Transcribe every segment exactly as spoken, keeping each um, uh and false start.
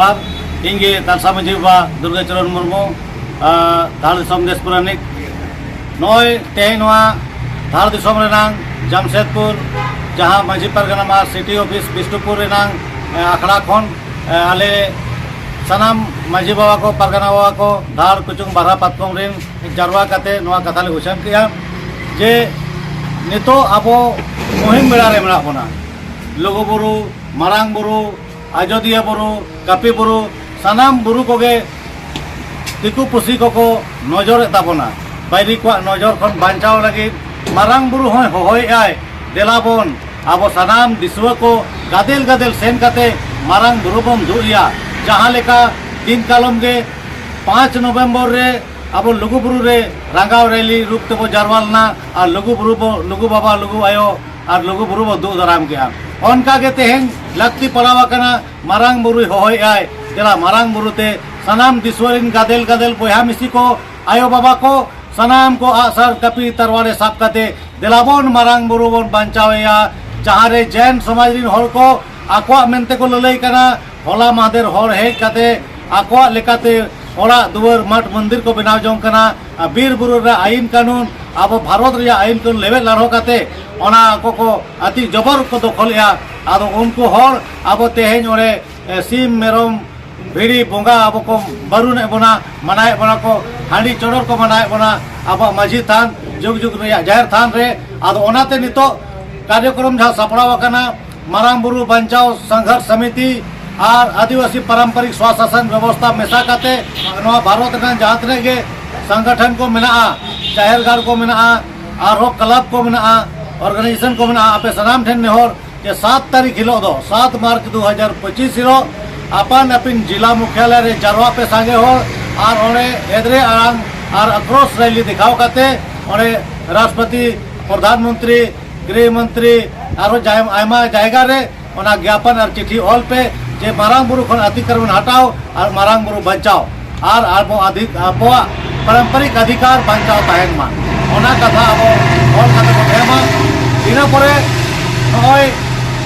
ᱟᱨ ᱤᱧ ᱜᱮ ᱛᱟᱞᱥᱟ ᱢᱟᱹᱡᱷᱤ ᱵᱟᱵᱟ ᱫᱩᱨᱜᱟᱪᱚᱨᱚᱱ ᱢᱩᱨᱢᱩ, ᱟᱨ ᱫᱷᱟᱲ ᱫᱤᱥᱚᱢ ᱫᱮᱥ ᱯᱟᱨᱟᱱᱤᱠ᱾ ᱱᱚᱜᱼᱚᱭ ᱛᱮᱦᱮᱧ ᱱᱚᱣᱟ ᱫᱷᱟᱲ ᱫᱤᱥᱚᱢ ᱨᱮᱱᱟᱝ ᱡᱟᱢᱥᱮᱫᱽᱯᱩᱨ, ᱡᱟᱦᱟᱸ ᱢᱟᱹᱡᱷᱤ ᱯᱟᱨᱜᱟᱱᱟ ᱟᱨ ᱥᱤᱴᱤ ᱚᱯᱷᱤᱥ ᱵᱤᱥᱱᱩᱯᱩᱨ ᱨᱮᱱᱟᱝ, ᱮ, ᱟᱠᱷᱲᱟ ᱠᱷᱚᱱ, ᱮ, ᱟᱞᱮ ᱥᱟᱱᱟᱢ ᱢᱟᱹᱡᱷᱤ ᱵᱟᱵᱟ ᱠᱚ, ᱯᱟᱨᱜᱟᱱᱟ ᱵᱟᱵᱟ ᱠᱚ, ᱫᱷᱟᱲ ᱠᱩᱪᱩᱝ ᱵᱟᱨᱦᱟ ᱯᱟᱛᱠᱚᱢ ᱨᱮᱱ ᱡᱟᱨᱣᱟ ᱠᱟᱛᱮ ᱱᱚᱣᱟ ᱠᱟᱛᱷᱟ ᱞᱮ ᱩᱪᱷᱟᱹᱱ ᱠᱮᱜᱼᱟ ᱡᱮ ᱱᱤᱛᱚᱜ ᱟᱵᱚ ᱢᱩᱦᱤᱢ ᱵᱮᱲᱟ ᱨᱮ ᱢᱮᱱᱟᱜ ᱵᱚᱱᱟ᱾ ᱞᱩᱜᱩ ᱵᱩᱨᱩ, ᱢᱟᱨᱟᱝ ᱵᱩᱨᱩ, ᱟᱡᱚᱫᱤᱭᱟᱹ ᱵᱩᱨᱩ, ᱠᱟᱹᱯᱤ ᱵᱩᱨᱩ, ᱥᱟᱱᱟᱢ ᱵᱩᱨᱩ ᱠᱚᱜᱮ ᱫᱤᱠᱩ ᱯᱩᱥᱤ ᱠᱚᱠᱚ ᱱᱚᱡᱚᱨᱮᱫ ᱛᱟᱵᱚᱱᱟ᱾ ᱵᱟᱹᱭᱨᱤ ᱠᱚᱣᱟᱜ ᱱᱚᱡᱚᱨ ᱠᱷᱚᱱ ᱵᱟᱧᱪᱟᱣ ᱞᱟᱹᱜᱤᱫ ᱢᱟᱨᱟᱝ ᱵᱩᱨᱩ ᱦᱚᱸᱭ ᱦᱚᱦᱚᱭᱮᱫᱼᱟᱭ, "ᱫᱮᱞᱟ ᱵᱚᱱ ᱟᱵᱚ ᱥᱟᱱᱟᱢ ᱫᱤᱥᱩᱣᱟᱹ ᱠᱚ ᱜᱟᱫᱮᱞ ᱜᱟᱫᱮᱞ ᱥᱮᱱ ᱠᱟᱛᱮ ᱢᱟᱨᱟᱝ ᱵᱩᱨᱩ ᱵᱚᱱ ᱫᱩᱜ ᱮᱭᱟ᱾" ᱡᱟᱦᱟᱸ ᱞᱮᱠᱟ ᱫᱤᱱ ᱠᱟᱞᱚᱢ ᱜᱮ ᱯᱟᱸᱪ ᱱᱚᱵᱷᱮᱢᱵᱚᱨ ᱨᱮ ᱟᱵᱚ ᱞᱩᱜᱩ ᱵᱩᱨᱩ ᱨᱮ ᱨᱟᱸᱜᱟᱣ ᱨᱮᱞᱤ ᱨᱩᱯ ᱛᱮᱵᱚ ᱡᱟᱨᱣᱟ ᱞᱮᱱᱟ ᱟᱨ ᱞᱩᱜᱩ ᱵᱩᱨᱩ ᱵᱚ, ᱞᱩᱜᱩ ᱵᱟᱵᱟ, ᱞᱩᱜᱩ ᱟᱭᱳ ᱟᱨ ᱞᱩᱜᱩ ᱵᱩᱨᱩ ᱵᱚ ᱫᱩᱜ ᱫᱟᱨᱟᱢ ᱠᱮᱜᱼᱟ᱾ ᱚᱱᱠᱟ ᱜᱮ ᱛᱮᱦᱮᱧ ᱞᱟᱹᱠᱛᱤ ᱯᱟᱲᱟᱣ ᱟᱠᱟᱱᱟ, ᱢᱟᱨᱟᱝ ᱵᱩᱨᱩᱭ ᱦᱚᱦᱚᱭᱮᱫᱼᱟᱭ, ᱫᱮᱞᱟ ᱢᱟᱨᱟᱝ ᱵᱩᱨᱩ ᱛᱮ ᱥᱟᱱᱟᱢ ᱫᱤᱥᱩᱣᱟᱹ ᱨᱤᱱ ᱜᱟᱫᱮᱞ ᱜᱟᱫᱮᱞ ᱵᱚᱭᱦᱟ ᱢᱤᱥᱤ ᱠᱚ, ᱟᱭᱳ ᱵᱟᱵᱟ ᱠᱚ, ᱥᱟᱱᱟᱢ ᱠᱚ ᱟᱜᱼᱥᱟᱨ ᱠᱟᱹᱯᱤ ᱛᱟᱨᱣᱟᱲᱮ ᱥᱟᱵ ᱠᱟᱛᱮ ᱫᱮᱞᱟ ᱵᱚᱱ ᱢᱟᱨᱟᱝ ᱵᱩᱨᱩ ᱵᱚᱱ ᱵᱟᱧᱪᱟᱣᱮᱭᱟ᱾ ᱡᱟᱦᱟᱸ ᱨᱮ ᱡᱮᱱ ᱥᱚᱢᱟᱡᱽ ᱨᱤᱱ ᱦᱚᱲ ᱠᱚ ᱟᱠᱚᱣᱟᱜ ᱢᱮᱱᱛᱮ ᱠᱚ ᱞᱟᱹᱞᱟᱹᱭ ᱠᱟᱱᱟ, ᱦᱚᱞᱟ ᱢᱟᱦᱫᱮᱨ ᱦᱚᱲ ᱦᱮᱡ ᱠᱟᱛᱮ ᱟᱠᱚᱣᱟᱜ ᱞᱮᱠᱟᱛᱮ ᱚᱲᱟᱜ ᱫᱩᱣᱟᱹᱨ ᱢᱟᱴ ᱢᱚᱱᱫᱤᱨ ᱠᱚ ᱵᱮᱱᱟᱣ ᱡᱚᱝ ᱠᱟᱱᱟ, ᱟᱨ ᱵᱤᱨ ᱵᱩᱨᱩ ᱨᱮ ᱟᱹᱭᱤᱱ ᱠᱟᱹᱱᱩᱱ, ᱟᱵᱚ ᱵᱷᱟᱨᱚᱛ ᱨᱮᱭᱟᱜ ᱟᱹᱭᱤᱱ ᱠᱟᱹᱱᱩᱱ ᱞᱮᱵᱮᱫ ᱞᱟᱲᱦᱚ ᱠᱟᱛᱮ ᱚᱱᱟ ᱟᱠᱚ ᱠᱚ ᱟᱹᱛᱤ ᱡᱚᱵᱚᱨ ᱠᱚ ᱫᱚᱠᱷᱚᱞᱮᱜᱼᱟ᱾ ᱟᱫᱚ ᱩᱱᱠᱩ ᱦᱚᱲ ᱟᱵᱚ ᱛᱮᱦᱮᱧ ᱚᱸᱰᱮ, ᱮ, ᱥᱤᱢ, ᱢᱮᱨᱚᱢ, ᱵᱷᱤᱲᱤ ᱵᱚᱸᱜᱟ ᱟᱵᱚ ᱠᱚ ᱵᱟᱹᱨᱩᱱᱮᱫ ᱵᱚᱱᱟ, ᱢᱟᱱᱟᱭᱮᱫ ᱵᱚᱱᱟ ᱠᱚ, ᱦᱟᱺᱰᱤ ᱪᱚᱰᱚᱨ ᱠᱚ ᱢᱟᱱᱟᱭᱮᱫ ᱵᱚᱱᱟ ᱟᱵᱚᱣᱟᱜ ᱢᱟᱹᱡᱷᱤ ᱛᱷᱟᱱ, ᱡᱩᱜᱽ ᱡᱩᱜᱽ ᱨᱮᱭᱟᱜ ᱡᱟᱦᱮᱨ ᱛᱷᱟᱱ ᱨᱮ᱾ ᱟᱫᱚ ᱚᱱᱟᱛᱮ ᱱᱤᱛᱚᱜ ᱠᱟᱨᱭᱚᱠᱨᱚᱢ ᱡᱟᱦᱟᱸ ᱥᱟᱯᱲᱟᱣ ᱟᱠᱟᱱᱟ, ᱢᱟᱨᱟᱝ ᱵᱩᱨᱩ ᱵᱟᱧᱪᱟᱣ ᱥᱚᱝᱜᱷᱚᱨᱥ ᱥᱚᱢᱤᱛᱤ ᱟᱨ ᱟᱹᱫᱤᱵᱟᱹᱥᱤ ᱯᱟᱨᱟᱢᱯᱚᱨᱤᱠ ᱥᱣᱟᱥᱟᱥᱚᱱ ᱵᱮᱵᱚᱥᱛᱷᱟ ᱢᱮᱥᱟ ᱠᱟᱛᱮ ᱱᱚᱣᱟ ᱵᱷᱟᱨᱚᱛ ᱨᱮᱱᱟᱜ ᱡᱟᱦᱟᱸ ᱛᱤᱱᱟᱹᱜ ᱜᱮ ᱥᱚᱝᱜᱚᱴᱷᱚᱱ ᱠᱚ ᱢᱮᱱᱟᱜᱼᱟ, ᱡᱟᱦᱮᱨ ᱜᱟᱲ ᱠᱚ ᱢᱮᱱᱟᱜᱼᱟ, ᱟᱨᱦᱚᱸ ᱠᱞᱟᱵᱽ ᱠᱚ ᱢᱮᱱᱟᱜᱼᱟ, ᱚᱨᱜᱟᱱᱟᱭᱡᱮᱥᱚᱱ ᱠᱚ ᱢᱮᱱᱟᱜᱼᱟ, ᱟᱯᱮ ᱥᱟᱱᱟᱢ ᱴᱷᱮᱱ ᱱᱮᱦᱚᱨ ᱡᱮ ᱥᱟᱛ ᱛᱟᱹᱨᱤᱠᱷ ᱦᱤᱞᱳᱜ ᱫᱚ, ᱥᱟᱛ ᱢᱟᱨᱪ ᱫᱩ ᱦᱟᱡᱟᱨ ᱯᱚᱸᱪᱤᱥ ᱦᱤᱞᱳᱜ ᱟᱯᱟᱱ ᱟᱹᱯᱤᱱ ᱡᱤᱞᱟ ᱢᱩᱠᱷᱭᱟᱞᱚᱭ ᱨᱮ ᱡᱟᱨᱣᱟᱜ ᱯᱮ ᱥᱟᱸᱜᱮ ᱦᱚᱲ ᱟᱨ ᱚᱸᱰᱮ ᱮᱫᱽᱨᱮ ᱟᱲᱟᱝ ᱟᱨ ᱟᱠᱨᱳᱥ ᱨᱮᱞᱤ ᱫᱮᱠᱷᱟᱣ ᱠᱟᱛᱮ ᱚᱸᱰᱮ ᱨᱟᱥᱴᱨᱚᱯᱚᱛᱤ, ᱯᱨᱚᱫᱷᱟᱱ ᱢᱚᱱᱛᱨᱤ, ᱜᱨᱤᱦ ᱢᱚᱱᱛᱨᱤ ᱟᱨᱦᱚᱸ ᱡᱟᱭ-, ᱟᱭᱢᱟ ᱡᱟᱭᱜᱟ ᱨᱮ ᱚᱱᱟ ᱜᱮᱭᱟᱯᱚᱱ ᱟᱨ ᱪᱤᱴᱷᱤ ᱚᱞ ᱯᱮ ᱡᱮ ᱢᱟᱨᱟᱝ ᱵᱩᱨᱩ ᱠᱷᱚᱱ ᱟᱹᱛᱤ ᱠᱟᱨᱚᱱ ᱦᱟᱴᱟᱣ ᱟᱨ ᱢᱟᱨᱟᱝ ᱵᱩᱨᱩ ᱵᱟᱧᱪᱟᱣ ᱟᱨ ᱟᱵᱚ ᱟᱫᱷᱤ-, ᱟᱵᱚᱣᱟᱜ ᱯᱟᱨᱚᱢᱯᱚᱨᱤᱠ ᱚᱫᱷᱤᱠᱟᱨ ᱵᱟᱧᱪᱟᱣ ᱛᱟᱦᱮᱱ ᱢᱟ, ᱚᱱᱟ ᱠᱟᱛᱷᱟ ᱟᱵᱚ ᱚᱞ ᱠᱟᱛᱮ ᱵᱚᱱ ᱮᱢᱟ᱾ ᱤᱱᱟᱹ ᱯᱚᱨᱮ ᱱᱚᱜᱼᱚᱭ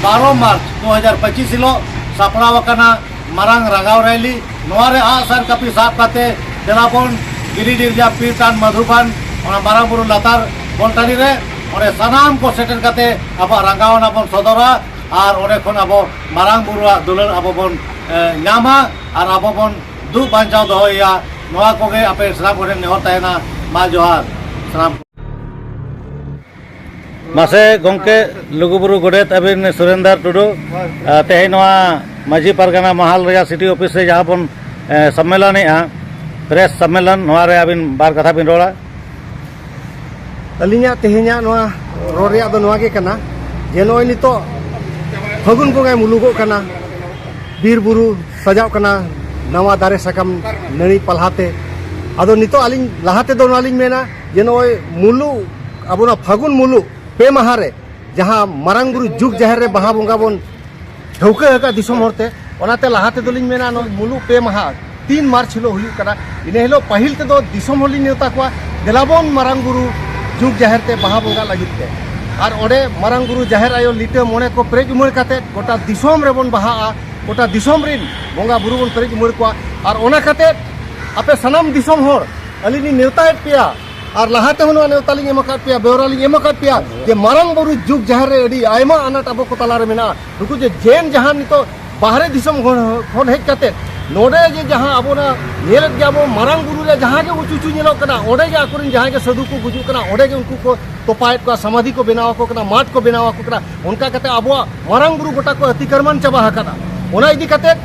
ᱵᱟᱨᱚ ᱢᱟᱨᱪ ᱫᱩ ᱦᱟᱡᱟᱨ ᱯᱚᱸᱪᱤᱥ ᱦᱤᱞᱳᱜ ᱥᱟᱯᱲᱟᱣ ᱟᱠᱟᱱᱟ ᱢᱟᱨᱟᱝ ᱨᱟᱸᱜᱟᱣ ᱨᱮᱞᱤ, ᱱᱚᱣᱟ ᱨᱮ ᱟᱜᱼᱥᱟᱨ ᱠᱟᱹᱯᱤ ᱥᱟᱵ ᱠᱟᱛᱮ ᱫᱮᱞᱟ ᱵᱚᱱ ᱜᱤᱨᱤᱰᱤ ᱨᱮᱭᱟᱜ ᱯᱤᱨ ᱴᱟᱱ ᱢᱟᱫᱷᱩᱵᱟᱱ, ᱚᱱᱟ ᱢᱟᱨᱟᱝ ᱵᱩᱨᱩ ᱞᱟᱛᱟᱨ ᱵᱚᱞᱴᱟᱨᱤ ᱨᱮ, ᱚᱸᱰᱮ ᱥᱟᱱᱟᱢ ᱠᱚ ᱥᱮᱴᱮᱨ ᱠᱟᱛᱮ ᱟᱵᱚᱣᱟᱜ ᱨᱟᱸᱜᱟᱣᱱᱟ ᱵᱚᱱ ᱥᱚᱫᱚᱨᱟ ᱟᱨ ᱚᱸᱰᱮ ᱠᱷᱚᱱ ᱟᱵᱚ ᱢᱟᱨᱟᱝ ᱵᱩᱨᱩᱣᱟᱜ ᱫᱩᱞᱟᱹᱲ ᱟᱵᱚ ᱵᱚᱱ, ᱮ, ᱧᱟᱢᱟ ᱟᱨ ᱟᱵᱚ ᱵᱚᱱ ᱫᱩᱜ ᱵᱟᱧᱪᱟᱣ ᱫᱚᱦᱚᱭᱮᱭᱟ᱾ ᱱᱚᱣᱟ ᱠᱚᱜᱮ ᱟᱯᱮ ᱥᱟᱱᱟᱢ ᱠᱚᱴᱷᱮᱱ ᱱᱮᱦᱚᱨ ᱛᱟᱦᱮᱱᱟ᱾ ᱢᱟ ᱡᱚᱦᱟᱨ ᱥᱟᱱᱟᱢ᱾ ᱢᱟᱥᱮ ᱜᱚᱢᱠᱮ, ᱞᱩᱜᱩᱵᱩᱨᱩ ᱜᱚᱰᱮᱛ ᱟᱹᱵᱤᱱ ᱥᱩᱨᱮᱱᱫᱟᱨ ᱴᱩᱰᱩ, ᱟᱨ ᱛᱮᱦᱮᱧ ᱱᱚᱣᱟ ᱢᱟᱹᱡᱷᱤ ᱯᱟᱨᱜᱟᱱᱟ ᱢᱟᱦᱟᱞ ᱨᱮᱭᱟᱜ ᱥᱤᱴᱤ ᱚᱯᱷᱤᱥ ᱨᱮ ᱡᱟᱦᱟᱸ ᱵᱚᱱ, ᱮ, ᱥᱚᱢᱢᱮᱞᱚᱱᱮᱜᱼᱟ, ᱯᱨᱮᱥ ᱥᱚᱢᱢᱮᱞᱚᱱ, ᱱᱚᱣᱟ ᱨᱮ ᱟᱹᱵᱤᱱ ᱵᱟᱨ ᱠᱟᱛᱷᱟ ᱵᱤᱱ ᱨᱚᱲᱟ᱾ ᱟᱹᱞᱤᱧᱟᱜ ᱛᱮᱦᱮᱧᱟᱜ ᱱᱚᱣᱟ ᱨᱚᱲ ᱨᱮᱭᱟᱜ ᱫᱚ ᱱᱚᱣᱟ ᱜᱮ ᱠᱟᱱᱟ ᱡᱮ ᱱᱚᱜᱼᱚᱭ ᱱᱤᱛᱚᱜ ᱯᱷᱟᱹᱜᱩᱱ ᱵᱚᱸᱜᱟᱭ ᱢᱩᱞᱩᱜᱚᱜ ᱠᱟᱱᱟ, ᱵᱤᱨ ᱵᱩᱨᱩ ᱥᱟᱡᱟᱣ ᱠᱟᱱᱟ ᱱᱟᱣᱟ ᱫᱟᱨᱮ ᱥᱟᱠᱟᱢ ᱱᱟᱹᱲᱤ ᱯᱟᱞᱦᱟ ᱛᱮ᱾ ᱟᱫᱚ ᱱᱤᱛᱚᱜ ᱟᱹᱞᱤᱧ ᱞᱟᱦᱟ ᱛᱮᱫᱚ ᱱᱚᱣᱟ ᱞᱤᱧ ᱢᱮᱱᱟ ᱡᱮ ᱱᱚᱜᱼᱚᱭ ᱢᱩᱞᱩᱜ, ᱟᱵᱚ ᱱᱚᱣᱟ ᱯᱷᱟᱹᱜᱩᱱ ᱢᱩᱞᱩᱜ ᱯᱮ ᱢᱟᱦᱟ ᱨᱮ ᱡᱟᱦᱟᱸ ᱢᱟᱨᱟᱝ ᱵᱩᱨᱩ ᱡᱩᱜᱽ ᱡᱟᱦᱮᱨ ᱨᱮ ᱵᱟᱦᱟ ᱵᱚᱸᱜᱟ ᱵᱚᱱ ᱴᱷᱟᱹᱣᱠᱟᱹ ᱟᱠᱟᱫ ᱫᱤᱥᱚᱢ ᱦᱚᱲᱛᱮ, ᱚᱱᱟᱛᱮ ᱞᱟᱦᱟ ᱛᱮᱫᱚᱞᱤᱧ ᱢᱮᱱᱟ ᱱᱚᱜᱼᱚᱭ ᱢᱩᱞᱩᱜ ᱯᱮ ᱢᱟᱦᱟ, ᱛᱤᱱ ᱢᱟᱨᱪ ᱦᱤᱞᱳᱜ ᱦᱩᱭᱩᱜ ᱠᱟᱱᱟ᱾ ᱤᱱᱟᱹ ᱦᱤᱞᱳᱜ ᱯᱟᱹᱦᱤᱞ ᱛᱮᱫᱚ ᱫᱤᱥᱚᱢ ᱦᱚᱲᱞᱤᱧ ᱱᱮᱣᱛᱟ ᱠᱚᱣᱟ, ᱫᱮᱞᱟᱵᱚᱱ ᱢᱟᱨᱟᱝ ᱵᱩᱨᱩ ᱡᱩᱜᱽ ᱡᱟᱦᱮᱨ ᱛᱮ ᱵᱟᱦᱟ ᱵᱚᱸᱜᱟ ᱞᱟᱹᱜᱤᱫ ᱛᱮ᱾ ᱟᱨ ᱚᱸᱰᱮ ᱢᱟᱨᱟᱝ ᱵᱩᱨᱩ ᱡᱟᱦᱮᱨ ᱟᱭᱳ ᱞᱤᱴᱟᱹ ᱢᱚᱬᱮ ᱠᱚ ᱯᱮᱨᱮᱡ ᱩᱢᱟᱹᱲ ᱠᱟᱛᱮ ᱜᱚᱴᱟ ᱫᱤᱥᱚᱢ ᱨᱮᱵᱚᱱ ᱵᱟᱦᱟᱜᱼᱟ, ᱜᱚᱴᱟ ᱫᱤᱥᱚᱢ ᱨᱤᱱ ᱵᱚᱸᱜᱟ ᱵᱩᱨᱩ ᱵᱚᱱ ᱯᱮᱨᱮᱡ ᱩᱢᱟᱹᱲ ᱠᱚᱣᱟ᱾ ᱟᱨ ᱚᱱᱟ ᱠᱟᱛᱮ ᱟᱯᱮ ᱥᱟᱱᱟᱢ ᱫᱤᱥᱚᱢ ᱦᱚᱲ ᱟᱹᱞᱤᱧ ᱞᱤᱧ ᱱᱮᱣᱛᱟᱭᱮᱫ ᱯᱮᱭᱟ᱾ ᱟᱨ ᱞᱟᱦᱟ ᱛᱮᱦᱚᱸ ᱱᱚᱣᱟ ᱱᱮᱣᱛᱟ ᱞᱤᱧ ᱮᱢ ᱟᱠᱟᱫ ᱯᱮᱭᱟ, ᱵᱮᱣᱨᱟ ᱞᱤᱧ ᱮᱢ ᱟᱠᱟᱫ ᱯᱮᱭᱟ ᱡᱮ ᱢᱟᱨᱟᱝ ᱵᱩᱨᱩ ᱡᱩᱜᱽ ᱡᱟᱦᱮᱨ ᱨᱮ ᱟᱹᱰᱤ ᱟᱭᱢᱟ ᱟᱱᱟᱴ ᱟᱵᱚ ᱠᱚ ᱛᱟᱞᱟᱨᱮ ᱢᱮᱱᱟᱜᱼᱟ᱾ ᱱᱩᱠᱩ ᱡᱮ ᱡᱮᱱ ᱡᱟᱦᱟᱸ ᱱᱤᱛᱚᱜ ᱵᱟᱦᱨᱮ ᱫᱤᱥᱚᱢ ᱠᱷᱚᱱ, ᱠᱷᱚᱱ ᱦᱮᱡ ᱠᱟᱛᱮ ᱱᱚᱰᱮ ᱡᱮ ᱡᱟᱦᱟᱸ ᱟᱵᱚ ᱚᱱᱟ ᱧᱮᱞᱮᱫ ᱜᱮᱭᱟ ᱵᱚ, ᱢᱟᱨᱟᱝ ᱵᱩᱨᱩ ᱨᱮ ᱡᱟᱦᱟᱸ ᱜᱮ ᱩᱪᱩ ᱩᱪᱩ ᱧᱮᱞᱚᱜ ᱠᱟᱱᱟ, ᱚᱸᱰᱮ ᱜᱮ ᱟᱠᱚᱨᱮᱱ ᱡᱟᱦᱟᱸᱭ ᱜᱮ ᱥᱟᱹᱫᱷᱩ ᱠᱚ ᱜᱩᱡᱩᱜ ᱠᱟᱱᱟ, ᱚᱸᱰᱮ ᱜᱮ ᱩᱱᱠᱩ ᱠᱚ ᱛᱚᱯᱟᱭᱮᱫ ᱠᱚᱣᱟ, ᱥᱟᱢᱟᱫᱷᱤ ᱠᱚ ᱵᱮᱱᱟᱣ ᱟᱠᱚ ᱠᱟᱱᱟ, ᱢᱟᱴ ᱠᱚ ᱵᱮᱱᱟᱣ ᱟᱠᱚ ᱠᱟᱱᱟ᱾ ᱚᱱᱠᱟ ᱠᱟᱛᱮ ᱟᱵᱚᱣᱟᱜ ᱢᱟᱨᱟᱝ ᱵᱩᱨᱩ ᱜᱚᱴᱟ ᱠᱚ ᱟᱹᱛᱤᱠᱨᱢᱟᱱ ᱪᱟᱵᱟ ᱟᱠᱟᱫᱟ᱾ ᱚᱱᱟ ᱤᱫᱤ ᱠᱟᱛᱮ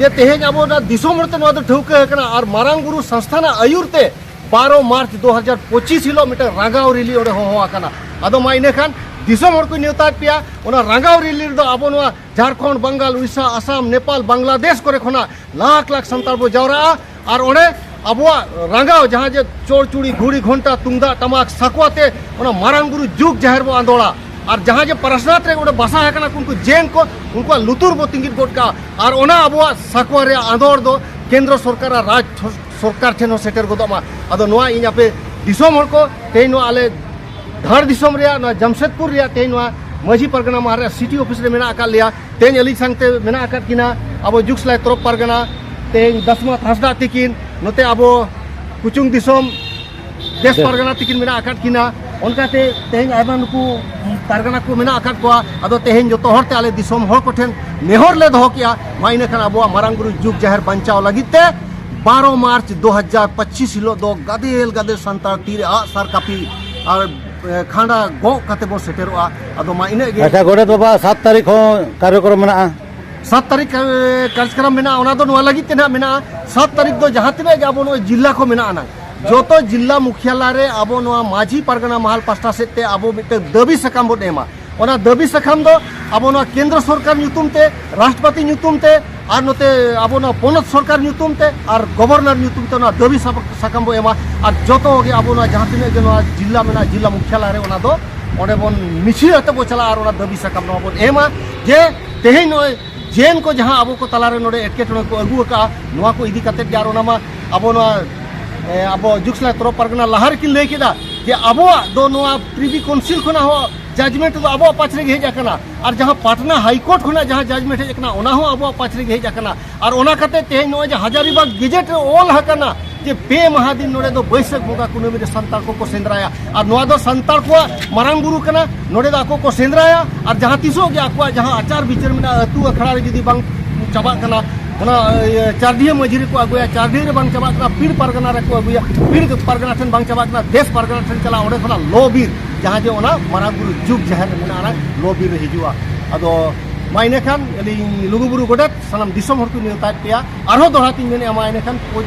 ᱡᱮ ᱛᱮᱦᱮᱧ ᱟᱵᱚ ᱚᱱᱟ ᱫᱤᱥᱚᱢ ᱦᱚᱲᱛᱮ ᱱᱚᱣᱟ ᱫᱚ ᱴᱷᱟᱹᱣᱠᱟᱹ ᱟᱠᱟᱱᱟ ᱟᱨ ᱢᱟᱨᱟᱝ ᱵᱩᱨᱩ ᱥᱚᱝᱥᱛᱷᱟᱱᱟᱜ ᱟᱹᱭᱩᱨ ᱛᱮ ᱵᱟᱨᱚ ᱢᱟᱨᱪ ᱫᱩ ᱦᱟᱡᱟᱨ ᱯᱚᱸᱪᱤᱥ ᱦᱤᱞᱳᱜ ᱢᱤᱫᱴᱟᱝ ᱨᱟᱸᱜᱟᱣ ᱨᱮᱞᱤ ᱚᱸᱰᱮ ᱦᱚᱦᱚ ᱟᱠᱟᱱᱟ᱾ ᱟᱫᱚ ᱢᱟ ᱤᱱᱟᱹ ᱠᱷᱟᱱ ᱫᱤᱥᱚᱢ ᱦᱚᱲ ᱠᱚᱧ ᱱᱮᱣᱛᱟᱭᱮᱫ ᱯᱮᱭᱟ, ᱚᱱᱟ ᱨᱟᱸᱜᱟᱣ ᱨᱮᱞᱤ ᱨᱮᱫᱚ ᱟᱵᱚ ᱱᱚᱣᱟ ᱡᱷᱟᱲᱠᱷᱚᱸᱰ, ᱵᱟᱝᱜᱟᱞ, ᱩᱲᱤᱥᱥᱟ, ᱟᱥᱟᱢ, ᱱᱮᱯᱟᱞ, ᱵᱟᱝᱞᱟᱫᱮᱥ ᱠᱚᱨᱮ ᱠᱷᱚᱱᱟᱜ ᱞᱟᱠᱷ ᱞᱟᱠᱷ ᱥᱟᱱᱛᱟᱲ ᱵᱚ ᱡᱟᱣᱨᱟᱜᱼᱟ᱾ ᱟᱨ ᱚᱸᱰᱮ ᱟᱵᱚᱣᱟᱜ ᱨᱟᱸᱜᱟᱣ, ᱡᱟᱦᱟᱸ ᱡᱮ ᱪᱚᱲᱪᱩᱲᱤ, ᱜᱷᱩᱲᱤ, ᱜᱷᱚᱱᱴᱟ, ᱛᱩᱢᱫᱟᱜ, ᱴᱟᱢᱟᱠ, ᱥᱟᱠᱣᱟ ᱛᱮ ᱚᱱᱟ ᱢᱟᱨᱟᱝ ᱵᱩᱨᱩ ᱡᱩᱜᱽ ᱡᱟᱦᱮᱨ ᱵᱚ ᱟᱸᱫᱳᱲᱟ᱾ ᱟᱨ ᱡᱟᱦᱟᱸ ᱡᱮ ᱯᱟᱨᱟᱥᱱᱟᱛᱷ ᱨᱮ ᱚᱸᱰᱮ ᱵᱟᱥᱟ ᱟᱠᱟᱱᱟ ᱠᱚ ᱩᱱᱠᱩ ᱡᱮᱱ ᱠᱚ, ᱩᱱᱠᱩᱣᱟᱜ ᱞᱩᱛᱩᱨ ᱵᱚ ᱛᱤᱸᱜᱤᱫ ᱜᱚᱫ ᱠᱟᱜᱼᱟ᱾ ᱟᱨ ᱚᱱᱟ ᱟᱵᱚᱣᱟᱜ ᱥᱟᱠᱣᱟ ᱨᱮᱭᱟᱜ ᱟᱸᱫᱳᱲ ᱫᱚ ᱠᱮᱱᱫᱨᱚ ᱥᱚᱨᱠᱟᱨ ᱟᱨ ᱨᱟᱡᱽ ᱥᱚᱨᱠᱟᱨ ᱴᱷᱮᱱ ᱦᱚᱸ ᱥᱮᱴᱮᱨ ᱜᱚᱫᱚᱜ ᱢᱟ᱾ ᱟᱫᱚ ᱱᱚᱣᱟ ᱤᱧ ᱟᱯᱮ ᱫᱤᱥᱚᱢ ᱦᱚᱲ ᱠᱚ, ᱛᱮᱦᱮᱧ ᱱᱚᱣᱟ ᱟᱞᱮ ᱫᱷᱟᱲ ᱫᱤᱥᱚᱢ ᱨᱮᱭᱟᱜ, ᱱᱚᱣᱟ ᱡᱟᱢᱥᱮᱫᱽᱯᱩᱨ ᱨᱮᱭᱟᱜ ᱛᱮᱦᱮᱧ ᱱᱚᱣᱟ ᱢᱟᱹᱡᱷᱤ ᱯᱟᱨᱜᱟᱱᱟ ᱢᱟᱦᱟᱞ ᱨᱮᱭᱟᱜ ᱥᱤᱴᱤ ᱚᱯᱷᱤᱥ ᱨᱮ ᱢᱮᱱᱟᱜ ᱟᱠᱟᱫ ᱞᱮᱭᱟ᱾ ᱛᱮᱦᱮᱧ ᱟᱹᱞᱤᱧ ᱥᱟᱶᱛᱮ ᱢᱮᱱᱟᱜ ᱟᱠᱟᱫ ᱠᱤᱱᱟ ᱟᱵᱚ ᱡᱩᱜᱽ ᱥᱟᱞᱟᱭ ᱛᱚᱨᱚᱯ ᱯᱟᱨᱜᱟᱱᱟ ᱛᱮᱦᱮᱧ ᱫᱟᱥᱢᱟᱛ ᱦᱟᱸᱥᱫᱟᱜ ᱛᱤᱠᱤᱱ ᱱᱚᱛᱮ ᱟᱵᱚ ᱠᱩᱪᱩᱝ ᱫᱤᱥᱚᱢ ᱫᱮᱥ ᱯᱟᱨᱜᱟᱱᱟ ᱛᱤᱠᱤᱱ ᱢᱮᱱᱟᱜ ᱟᱠᱟᱫ ᱠᱤᱱᱟ᱾ ᱚᱱᱠᱟᱛᱮ ᱛᱮᱦᱮᱧ ᱟᱭᱢᱟ ᱱᱩᱠᱩ ᱯᱟᱨᱜᱟᱱᱟ ᱠᱚ ᱢᱮᱱᱟᱜ ᱟᱠᱟᱫ ᱠᱚᱣᱟ᱾ ᱟᱫᱚ ᱛᱮᱦᱮᱧ ᱡᱚᱛᱚ ᱦᱚᱲ ᱛᱮ ᱟᱞᱮ ᱫᱤᱥᱚᱢ ᱦᱚᱲ ᱠᱚᱴᱷᱮᱱ ᱱᱮᱦᱚᱨ ᱞᱮ ᱫᱚᱦᱚ ᱠᱮᱜᱼᱟ, ᱢᱟ ᱤᱱᱟᱹ ᱠᱷᱟᱱ ᱟᱵᱚᱣᱟᱜ ᱢᱟᱨᱟᱝ ᱵᱩᱨᱩ ᱡᱩᱜᱽ ᱡᱟᱦᱮᱨ ᱵᱟᱧᱪᱟᱣ ᱞᱟᱹᱜᱤᱫ ᱛᱮ ᱵᱟᱨᱚ ᱢᱟᱨᱪ ᱫᱩ ᱦᱟᱡᱟᱨ ᱯᱚᱸᱪᱤᱥ ᱦᱤᱞᱳᱜ ᱫᱚ ᱜᱟᱫᱮᱞ ᱜᱟᱫᱮᱞ ᱥᱟᱱᱛᱟᱲ ᱛᱤᱨᱮ ᱟᱜ ᱥᱟᱨ ᱠᱟᱹᱯᱤ ᱟᱨ, ᱮ, ᱠᱷᱟᱸᱰᱟ ᱜᱚᱜ ᱠᱟᱛᱮ ᱵᱚᱱ ᱥᱮᱴᱮᱨᱚᱜᱼᱟ᱾ ᱟᱫᱚ ᱢᱟ ᱤᱱᱟᱹᱜ ᱜᱮ᱾ ᱟᱪᱪᱷᱟ, ᱜᱚᱰᱮᱛ ᱵᱟᱵᱟ, ᱥᱟᱛ ᱛᱟᱹᱨᱤᱠᱷ ᱦᱚᱸ ᱠᱟᱨᱭᱚᱠᱨᱚᱢ ᱢᱮᱱᱟᱜᱼᱟ᱾ ᱥᱟᱛ ᱛᱟᱹᱨᱤᱠᱷ, ᱮ, ᱠᱟᱨᱡᱚᱠᱨᱚᱢ ᱢᱮᱱᱟᱜᱼᱟ, ᱚᱱᱟ ᱫᱚ ᱱᱚᱣᱟ ᱞᱟᱹᱜᱤᱫ ᱛᱮ ᱱᱟᱦᱟᱜ ᱢᱮᱱᱟᱜᱼᱟ᱾ ᱥᱟᱛ ᱛᱟᱹᱨᱤᱠᱷ ᱫᱚ ᱡᱟᱦᱟᱸ ᱛᱤᱱᱟᱹᱜ ᱜᱮ ᱟᱵᱚ ᱱᱚᱜᱼᱚᱭ ᱡᱤᱞᱟ ᱠᱚ ᱢᱮᱱᱟᱜᱼᱟ ᱱᱟᱝ, ᱡᱚᱛᱚ ᱡᱤᱞᱟ ᱢᱩᱠᱷᱭᱟᱞᱟ ᱨᱮ ᱟᱵᱚ ᱱᱚᱣᱟ ᱢᱟᱹᱡᱷᱤ ᱯᱟᱨᱜᱟᱱᱟ ᱢᱟᱦᱟᱞ ᱯᱟᱥᱴᱟ ᱥᱮᱫ ᱛᱮ ᱟᱵᱚ ᱢᱤᱫᱴᱟᱝ ᱫᱟᱹᱵᱤ ᱥᱟᱠᱟᱢ ᱵᱚᱱ ᱮᱢᱟ᱾ ᱚᱱᱟ ᱫᱟᱹᱵᱤ ᱥᱟᱠᱟᱢ ᱫᱚ ᱟᱵᱚ ᱱᱚᱣᱟ ᱠᱮᱱᱫᱨᱚ ᱥᱚᱨᱠᱟᱨ ᱧᱩᱛᱩᱢ ᱛᱮ, ᱨᱟᱥᱴᱨᱚᱯᱚᱛᱤ ᱧᱩᱛᱩᱢ ᱛᱮ, ᱟᱨ ᱱᱚᱛᱮ ᱟᱵᱚ ᱱᱚᱣᱟ ᱯᱚᱱᱚᱛ ᱥᱚᱨᱠᱟᱨ ᱧᱩᱛᱩᱢ ᱛᱮ ᱟᱨ ᱜᱚᱵᱷᱚᱨᱱᱚᱨ ᱧᱩᱛᱩᱢ ᱛᱮ ᱚᱱᱟ ᱫᱟᱹᱵᱤ ᱥᱟᱯ-, ᱥᱟᱠᱟᱢ ᱵᱚ ᱮᱢᱟ᱾ ᱟᱨ ᱡᱚᱛᱚ ᱜᱮ ᱟᱵᱚ ᱱᱚᱣᱟ ᱡᱟᱦᱟᱸ ᱛᱤᱱᱟᱹᱜ ᱜᱮ ᱱᱚᱣᱟ ᱡᱤᱞᱟ ᱢᱮᱱᱟᱜᱼᱟ, ᱡᱤᱞᱟ ᱢᱩᱠᱷᱭᱟᱞᱟ ᱨᱮ ᱚᱱᱟ ᱫᱚ ᱚᱸᱰᱮ ᱵᱚᱱ ᱢᱤᱪᱷᱤᱞ ᱟᱛᱮ ᱵᱚ ᱪᱟᱞᱟᱜᱼᱟ ᱟᱨ ᱚᱱᱟ ᱫᱟᱹᱵᱤ ᱥᱟᱠᱟᱢ ᱱᱚᱣᱟ ᱵᱚᱱ ᱮᱢᱟ ᱡᱮ ᱛᱮᱦᱮᱧ ᱱᱚᱜᱼᱚᱭ ᱡᱮᱱ ᱠᱚ ᱡᱟᱦᱟᱸ ᱟᱵᱚ ᱠᱚ ᱛᱟᱞᱟᱨᱮ ᱱᱚᱰᱮ ᱮᱴᱠᱮᱴᱚᱬᱮ ᱠᱚ ᱟᱹᱜᱩ ᱟᱠᱟᱜᱼᱟ, ᱱᱚᱣᱟ ᱠᱚ ᱤᱫᱤ ᱠᱟᱛᱮᱫ ᱜᱮ ᱟᱨ ᱚᱱᱟ ᱢᱟ ᱟᱵᱚ ᱱᱚᱣᱟ, ᱮ, ᱟᱵᱚ ᱡᱩᱜᱽ ᱥᱟᱞᱟᱭ ᱛᱚᱨᱚᱯ ᱯᱟᱨᱜᱟᱱᱟ ᱞᱟᱦᱟ ᱨᱮᱠᱤᱱ ᱞᱟᱹᱭ ᱠᱮᱫᱟ ᱡᱮ ᱟᱵᱚᱣᱟᱜ ᱫᱚ ᱱᱚᱣᱟ ᱯᱨᱤᱵᱷᱤ ᱠᱟᱣᱩᱱᱥᱤᱞ ᱠᱷᱚᱱᱟᱜ ᱦᱚᱸ ᱡᱟᱡᱽᱢᱮᱱᱴ ᱫᱚ ᱟᱵᱚᱣᱟᱜ ᱯᱟᱪᱷ ᱨᱮᱜᱮ ᱦᱮᱡ ᱟᱠᱟᱱᱟ, ᱟᱨ ᱡᱟᱦᱟᱸ ᱯᱟᱴᱱᱟ ᱦᱟᱭ ᱠᱳᱨᱴ ᱠᱷᱚᱱᱟᱜ ᱡᱟᱦᱟᱸ ᱡᱟᱡᱽᱢᱮᱱᱴ ᱦᱮᱡ ᱟᱠᱟᱱᱟ, ᱚᱱᱟ ᱦᱚᱸ ᱟᱵᱚᱣᱟᱜ ᱯᱟᱪᱷ ᱨᱮᱜᱮ ᱦᱮᱡ ᱟᱠᱟᱱᱟ᱾ ᱟᱨ ᱚᱱᱟ ᱠᱟᱛᱮ ᱛᱮᱦᱮᱧ ᱱᱚᱜᱼᱚᱭ ᱡᱮ ᱦᱟᱡᱟᱨᱤᱵᱟᱜᱽ ᱜᱮᱡᱮᱴ ᱨᱮ ᱚᱞ ᱟᱠᱟᱱᱟ ᱡᱮ ᱯᱮ ᱢᱟᱦᱟ ᱫᱤᱱ ᱱᱚᱰᱮ ᱫᱚ ᱵᱟᱹᱭᱥᱟᱹᱠᱷ ᱵᱚᱸᱜᱟ ᱠᱩᱱᱟᱹᱢᱤ ᱨᱮ ᱥᱟᱱᱛᱟᱲ ᱠᱚᱠᱚ ᱥᱮᱸᱫᱽᱨᱟᱭᱟ, ᱟᱨ ᱱᱚᱣᱟ ᱫᱚ ᱥᱟᱱᱛᱟᱲ ᱠᱚᱣᱟᱜ ᱢᱟᱨᱟᱝ ᱵᱩᱨᱩ ᱠᱟᱱᱟ, ᱱᱚᱰᱮ ᱫᱚ ᱟᱠᱚ ᱠᱚ ᱥᱮᱸᱫᱽᱨᱟᱭᱟ᱾ ᱟᱨ ᱡᱟᱦᱟᱸ ᱛᱤᱥᱚᱜ ᱜᱮ ᱟᱠᱚᱣᱟᱜ ᱡᱟᱦᱟᱸ ᱟᱪᱟᱨ ᱵᱤᱪᱟᱹᱨ ᱢᱮᱱᱟᱜᱼᱟ, ᱟᱹᱛᱩ ᱟᱠᱷᱲᱟ ᱨᱮ ᱡᱩᱫᱤ ᱵᱟᱝ ᱪᱟᱵᱟᱜ ᱠᱟᱱᱟ, ᱚᱱᱟ, ᱤᱭᱟᱹ, ᱪᱟᱨᱰᱤᱦᱟᱹ ᱢᱟᱹᱡᱷᱤ ᱨᱮᱠᱚ ᱟᱹᱜᱩᱭᱟ, ᱪᱟᱨᱰᱤᱦᱟᱹ ᱨᱮ ᱵᱟᱝ ᱪᱟᱵᱟᱜ ᱠᱟᱱᱟ, ᱯᱤᱲ ᱯᱟᱨᱜᱟᱱᱟ ᱨᱮᱠᱚ ᱟᱹᱜᱩᱭᱟ, ᱯᱤᱲ ᱯᱟᱨᱜᱟᱱᱟ ᱴᱷᱮᱱ ᱵᱟᱝ ᱪᱟᱵᱟᱜ ᱠᱟᱱᱟ, ᱫᱮᱥ ᱯᱟᱨᱜᱟᱱᱟ ᱴᱷᱮᱱ ᱪᱟᱞᱟᱜᱼᱟ, ᱚᱸᱰᱮ ᱠᱷᱚᱱᱟᱜ ᱞᱚ ᱵᱤᱨ, ᱡᱟᱦᱟᱸ ᱡᱮ ᱚᱱᱟ ᱢᱟᱨᱟᱝ ᱵᱩᱨᱩ ᱡᱩᱜᱽ ᱡᱟᱦᱮᱨ ᱨᱮ ᱢᱮᱱᱟᱜᱼᱟ, ᱚᱱᱟ ᱞᱚ ᱵᱤᱨ ᱨᱮ ᱦᱤᱡᱩᱜᱼᱟ᱾ ᱟᱫᱚ ᱢᱟ ᱤᱱᱟᱹᱠᱷᱟᱱ ᱟᱹᱞᱤᱧ ᱞᱩᱜᱩᱵᱩᱨᱩ ᱜᱚᱰᱮᱛ ᱥᱟᱱᱟᱢ ᱫᱤᱥᱚᱢ ᱦᱚᱲ ᱠᱚ ᱱᱮᱣᱛᱟᱭᱮᱫ ᱯᱮᱭᱟ᱾ ᱟᱨᱦᱚᱸ ᱫᱚᱦᱲᱟ ᱛᱤᱧ ᱢᱮᱱᱮᱫᱼᱟ, ᱢᱟ ᱤᱱᱟᱹᱠᱷᱟᱱ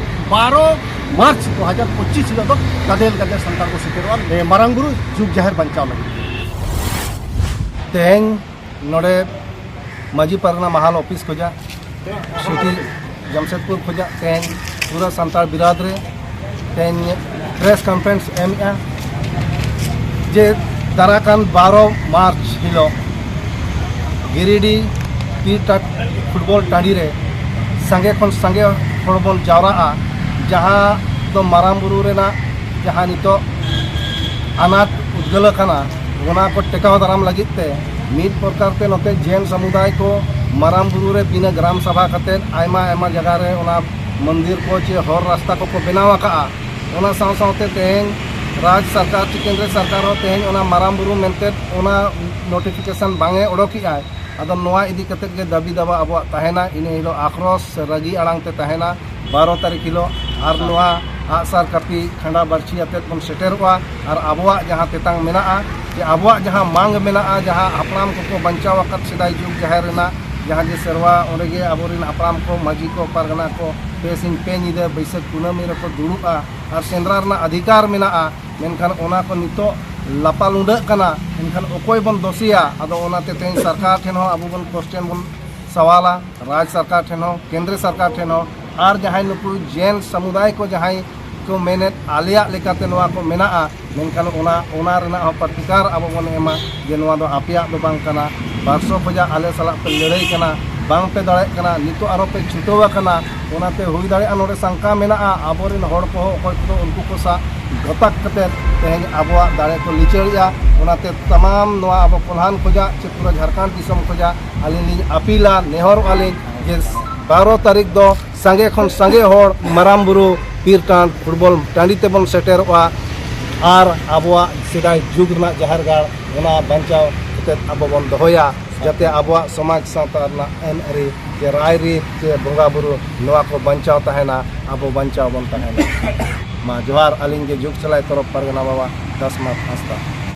ᱵᱟᱨᱚ ᱢᱟᱨᱪ ᱫᱩ ᱦᱟᱡᱟᱨ ᱯᱚᱸᱪᱤᱥ ᱦᱤᱞᱳᱜ ᱫᱚ ᱜᱟᱫᱮᱞ ᱜᱟᱫᱮᱞ ᱥᱟᱱᱛᱟᱲ ᱠᱚ ᱥᱮᱴᱮᱨᱚᱜᱼᱟ ᱱᱮ ᱢᱟᱨᱟᱝ ᱵᱩᱨᱩ ᱡᱩᱜᱽ ᱡᱟᱦᱮᱨ ᱵᱟᱧᱪᱟᱣ ᱞᱟᱹᱜᱤᱫ᱾ ᱛᱮᱦᱮᱧ ᱱᱚᱰᱮ ᱢᱟᱹᱡᱷᱤ ᱯᱟᱨᱜᱟᱱᱟ ᱢᱟᱦᱟᱞ ᱚᱯᱷᱤᱥ ᱠᱷᱚᱱᱟᱜ ᱥᱤᱴᱤ ᱡᱟᱢᱥᱮᱫᱽᱯᱩᱨ ᱠᱷᱚᱱᱟᱜ ᱛᱮᱦᱮᱧ ᱯᱩᱨᱟᱹ ᱥᱟᱱᱛᱟᱲ ᱵᱤᱨᱟᱫ ᱨᱮ ᱛᱮᱦᱮᱧ ᱯᱨᱮᱥ ᱠᱚᱱᱯᱷᱟᱨᱮᱱᱥ ᱮᱢᱮᱜᱼᱟ ᱡᱮ ᱫᱟᱨᱟᱭ ᱠᱟᱱ ᱵᱟᱨᱚ ᱢᱟᱨᱪ ᱦᱤᱞᱳᱜ ᱜᱤᱨᱤᱰᱤ ᱯᱤᱨ ᱴᱟ-, ᱯᱷᱩᱴᱵᱚᱞ ᱴᱟᱺᱰᱤ ᱨᱮ ᱥᱟᱸᱜᱮ ᱠᱷᱚᱱ ᱥᱟᱸᱜᱮ ᱦᱚᱲ ᱵᱚᱱ ᱡᱟᱣᱨᱟᱜᱼᱟ, ᱡᱟᱦᱟᱸ ᱫᱚ ᱢᱟᱨᱟᱝ ᱵᱩᱨᱩ ᱨᱮᱱᱟᱜ ᱡᱟᱦᱟᱸ ᱱᱤᱛᱚᱜ ᱟᱱᱟᱴ ᱩᱫᱽᱜᱟᱹᱞ ᱟᱠᱟᱱᱟ, ᱚᱱᱟ ᱠᱚ ᱴᱮᱠᱟᱣ ᱫᱟᱨᱟᱢ ᱞᱟᱹᱜᱤᱫ ᱛᱮ ᱢᱤᱫ ᱯᱨᱚᱠᱟᱨ ᱛᱮ ᱱᱚᱛᱮ ᱡᱮᱱ ᱥᱟᱢᱩᱫᱟᱭ ᱠᱚ ᱢᱟᱨᱟᱝ ᱵᱩᱨᱩ ᱨᱮ ᱵᱤᱱᱟᱹ ᱜᱨᱟᱢ ᱥᱟᱵᱷᱟ ᱠᱟᱛᱮᱫ ᱟᱭᱢᱟ ᱟᱭᱢᱟ ᱡᱟᱭᱜᱟ ᱨᱮ ᱚᱱᱟ ᱢᱚᱱᱫᱤᱨ ᱠᱚ ᱪᱮ ᱦᱚᱨ ᱨᱟᱥᱛᱟ ᱠᱚᱠᱚ ᱵᱮᱱᱟᱣ ᱟᱠᱟᱫᱼᱟ᱾ ᱚᱱᱟ ᱥᱟᱶ ᱥᱟᱶᱛᱮ ᱛᱮᱦᱮᱧ ᱨᱟᱡᱽ ᱥᱚᱨᱠᱟᱨ ᱪᱮ ᱠᱮᱱᱫᱨᱚ ᱥᱚᱨᱠᱟᱨ ᱦᱚᱸ ᱛᱮᱦᱮᱧ ᱚᱱᱟ ᱢᱟᱨᱟᱝ ᱵᱩᱨᱩ ᱢᱮᱱᱛᱮ ᱚᱱᱟ ᱱᱳᱴᱤᱯᱷᱤᱠᱮᱥᱚᱱ ᱵᱟᱝ ᱮ ᱚᱰᱚᱠᱮᱜᱼᱟᱭ᱾ ᱟᱫᱚ ᱱᱚᱣᱟ ᱤᱫᱤ ᱠᱟᱛᱮᱫ ᱜᱮ ᱫᱟᱹᱵᱤ ᱫᱟᱵᱟ ᱟᱵᱚᱣᱟᱜ ᱛᱟᱦᱮᱱᱟ᱾ ᱤᱱᱟᱹ ᱦᱤᱞᱳᱜ ᱟᱠᱨᱚᱥ ᱥᱮ ᱨᱟᱹᱜᱤ ᱟᱲᱟᱝ ᱛᱮ ᱛᱟᱦᱮᱱᱟ ᱵᱟᱨᱚ ᱛᱟᱹᱨᱤᱠᱷ ᱦᱤᱞᱳᱜ᱾ ᱟᱨ ᱱᱚᱣᱟ ᱟᱜᱼᱥᱟᱨ ᱠᱟᱹᱯᱤ ᱠᱷᱟᱸᱰᱟ ᱵᱟᱹᱲᱪᱷᱤ ᱟᱛᱮᱫ ᱵᱚᱱ ᱥᱮᱴᱮᱨᱚᱜᱼᱟ᱾ ᱟᱨ ᱟᱵᱚᱣᱟᱜ ᱡᱟᱦᱟᱸ ᱛᱮᱛᱟᱝ ᱢᱮᱱᱟᱜᱼᱟ, ᱡᱮ ᱟᱵᱚᱣᱟᱜ ᱡᱟᱦᱟᱸ ᱢᱟᱝ ᱢᱮᱱᱟᱜᱼᱟ, ᱡᱟᱦᱟᱸ ᱦᱟᱯᱲᱟᱢ ᱠᱚᱠᱚ ᱵᱟᱧᱪᱟᱣ ᱟᱠᱟᱫ ᱥᱮᱫᱟᱭ ᱡᱩᱜᱽ ᱡᱟᱦᱮᱨ ᱨᱮᱱᱟᱜ ᱡᱟᱦᱟᱸ ᱡᱮ ᱥᱮᱨᱣᱟ, ᱚᱸᱰᱮ ᱜᱮ ᱟᱵᱚᱨᱮᱱ ᱦᱟᱯᱲᱟᱢ ᱠᱚ, ᱢᱟᱹᱡᱷᱤ ᱠᱚ, ᱯᱟᱨᱜᱟᱱᱟ ᱠᱚ ᱯᱮ ᱥᱤᱧ ᱯᱮ ᱧᱤᱫᱟᱹ ᱵᱟᱹᱭᱥᱟᱹᱠᱷ ᱠᱩᱱᱟᱹᱢᱤ ᱨᱮᱠᱚ ᱫᱩᱲᱩᱵᱼᱟ ᱟᱨ ᱥᱮᱸᱫᱽᱨᱟ ᱨᱮᱱᱟᱜ ᱚᱫᱷᱤᱠᱟᱨ ᱢᱮᱱᱟᱜᱼᱟ᱾ ᱢᱮᱱᱠᱷᱟᱱ ᱚᱱᱟ ᱠᱚ ᱱᱤᱛᱚᱜ ᱞᱟᱯᱟ ᱞᱩᱸᱰᱟᱹᱜ ᱠᱟᱱᱟ᱾ ᱮᱱᱠᱷᱟᱱ ᱚᱠᱚᱭ ᱵᱚᱱ ᱫᱳᱥᱮᱭᱟ? ᱟᱫᱚ ᱚᱱᱟᱛᱮ ᱛᱮᱦᱮᱧ ᱥᱚᱨᱠᱟᱨ ᱴᱷᱮᱱ ᱦᱚᱸ ᱟᱵᱚ ᱵᱚᱱ ᱠᱚᱥᱪᱮᱱ ᱵᱚᱱ ᱥᱟᱣᱟᱞᱟ, ᱨᱟᱡᱽ ᱥᱚᱨᱠᱟᱨ ᱴᱷᱮᱱ ᱦᱚᱸ, ᱠᱮᱱᱫᱨᱚ ᱥᱚᱨᱠᱟᱨ ᱴᱷᱮᱱ ᱦᱚᱸ, ᱟᱨ ᱡᱟᱦᱟᱸᱭ ᱱᱩᱠᱩ ᱡᱮᱱ ᱥᱟᱢᱩᱫᱟᱭ ᱠᱚ ᱡᱟᱦᱟᱸᱭ ᱠᱚ ᱢᱮᱱᱮᱫ ᱟᱞᱮᱭᱟᱜ ᱞᱮᱠᱟᱛᱮ ᱱᱚᱣᱟ ᱠᱚ ᱢᱮᱱᱟᱜᱼᱟ, ᱢᱮᱱᱠᱷᱟᱱ ᱚᱱᱟ, ᱚᱱᱟ ᱨᱮᱱᱟᱜ ᱦᱚᱸ ᱯᱨᱚᱛᱤᱠᱟᱨ ᱟᱵᱚ ᱵᱚᱱ ᱮᱢᱟ ᱡᱮ ᱱᱚᱣᱟ ᱫᱚ ᱟᱯᱮᱭᱟᱜ ᱫᱚ ᱵᱟᱝ ᱠᱟᱱᱟ᱾ ᱵᱟᱨᱥᱚ ᱠᱷᱚᱡᱟᱜ ᱟᱞᱮ ᱥᱟᱞᱟᱜ ᱯᱮ ᱞᱟᱹᱲᱦᱟᱹᱭ ᱠᱟᱱᱟ, ᱵᱟᱝ ᱯᱮ ᱫᱟᱲᱮᱭᱟᱜ ᱠᱟᱱᱟ, ᱱᱤᱛᱚᱜ ᱟᱨᱚ ᱯᱮ ᱪᱷᱩᱴᱟᱹᱣ ᱟᱠᱟᱱᱟ᱾ ᱚᱱᱟᱛᱮ ᱦᱩᱭ ᱫᱟᱲᱮᱭᱟᱜᱼᱟ ᱱᱚᱰᱮ ᱥᱟᱝᱠᱟ ᱢᱮᱱᱟᱜᱼᱟ, ᱟᱵᱚᱨᱮᱱ ᱦᱚᱲ ᱠᱚᱦᱚᱸ ᱚᱠᱚᱭ ᱠᱚᱫᱚ ᱩᱱᱠᱩ ᱠᱚ ᱥᱟᱶ ᱜᱟᱛᱟᱠ ᱠᱟᱛᱮ ᱛᱮᱦᱮᱧ ᱟᱵᱚᱣᱟᱜ ᱫᱟᱲᱮ ᱠᱚ ᱞᱤᱪᱟᱹᱲᱮᱜᱼᱟ᱾ ᱚᱱᱟᱛᱮ ᱛᱟᱢᱟᱢ ᱱᱚᱣᱟ ᱟᱵᱚ ᱠᱚᱞᱦᱟᱱ ᱠᱷᱚᱡᱟᱜ ᱪᱮ ᱯᱩᱨᱟᱹ ᱡᱷᱟᱲᱠᱷᱚᱸᱰ ᱫᱤᱥᱚᱢ ᱠᱷᱚᱡᱟᱜ ᱟᱹᱞᱤᱧ ᱞᱤᱧ ᱟᱹᱯᱤᱞᱟ, ᱱᱮᱦᱚᱨᱚᱜᱼᱟ ᱞᱤᱧ ᱡᱮ ᱵᱟᱨᱚ ᱛᱟᱹᱨᱤᱠᱷ ᱫᱚ ᱥᱟᱸᱜᱮ ᱠᱷᱚᱱ ᱥᱟᱸᱜᱮ ᱦᱚᱲ ᱢᱟᱨᱟᱝ ᱵᱩᱨᱩ ᱯᱤᱨ ᱴᱟᱸᱰ ᱯᱷᱩᱴᱵᱚᱞ ᱴᱟᱺᱰᱤ ᱛᱮᱵᱚᱱ ᱥᱮᱴᱮᱨᱚᱜᱼᱟ ᱟᱨ ᱟᱵᱚᱣᱟᱜ ᱥᱮᱫᱟᱭ ᱡᱩᱜᱽ ᱨᱮᱱᱟᱜ ᱡᱟᱦᱮᱨ ᱜᱟᱲ ᱚᱱᱟ ᱵᱟᱧᱪᱟᱣ ᱠᱟᱛᱮ ᱟᱵᱚ ᱵᱚᱱ ᱫᱚᱦᱚᱭᱟ, ᱡᱟᱛᱮ ᱟᱵᱚᱣᱟᱜ ᱥᱚᱢᱟᱡᱽ ᱥᱟᱶᱛᱟ ᱨᱮᱱᱟᱜ ᱟᱹᱱ ᱟᱹᱨᱤ ᱪᱮ ᱨᱟᱭ ᱨᱤᱛ ᱪᱮ ᱵᱚᱸᱜᱟ ᱵᱩᱨᱩ ᱱᱚᱣᱟ ᱠᱚ ᱵᱟᱧᱪᱟᱣ ᱛᱟᱦᱮᱱᱟ, ᱟᱵᱚ ᱵᱟᱧᱪᱟᱣ ᱵᱚᱱ ᱛᱟᱦᱮᱱᱟ᱾ ᱢᱟ ᱡᱚᱦᱟᱨ, ᱟᱹᱞᱤᱧ ᱜᱮ ᱡᱩᱜᱽ ᱥᱟᱞᱟᱭ ᱛᱚᱨᱚᱯ ᱯᱟᱨᱜᱟᱱᱟ ᱵᱟᱵᱟ ᱫᱟᱥᱢᱟᱛ ᱦᱟᱸᱥᱫᱟ᱾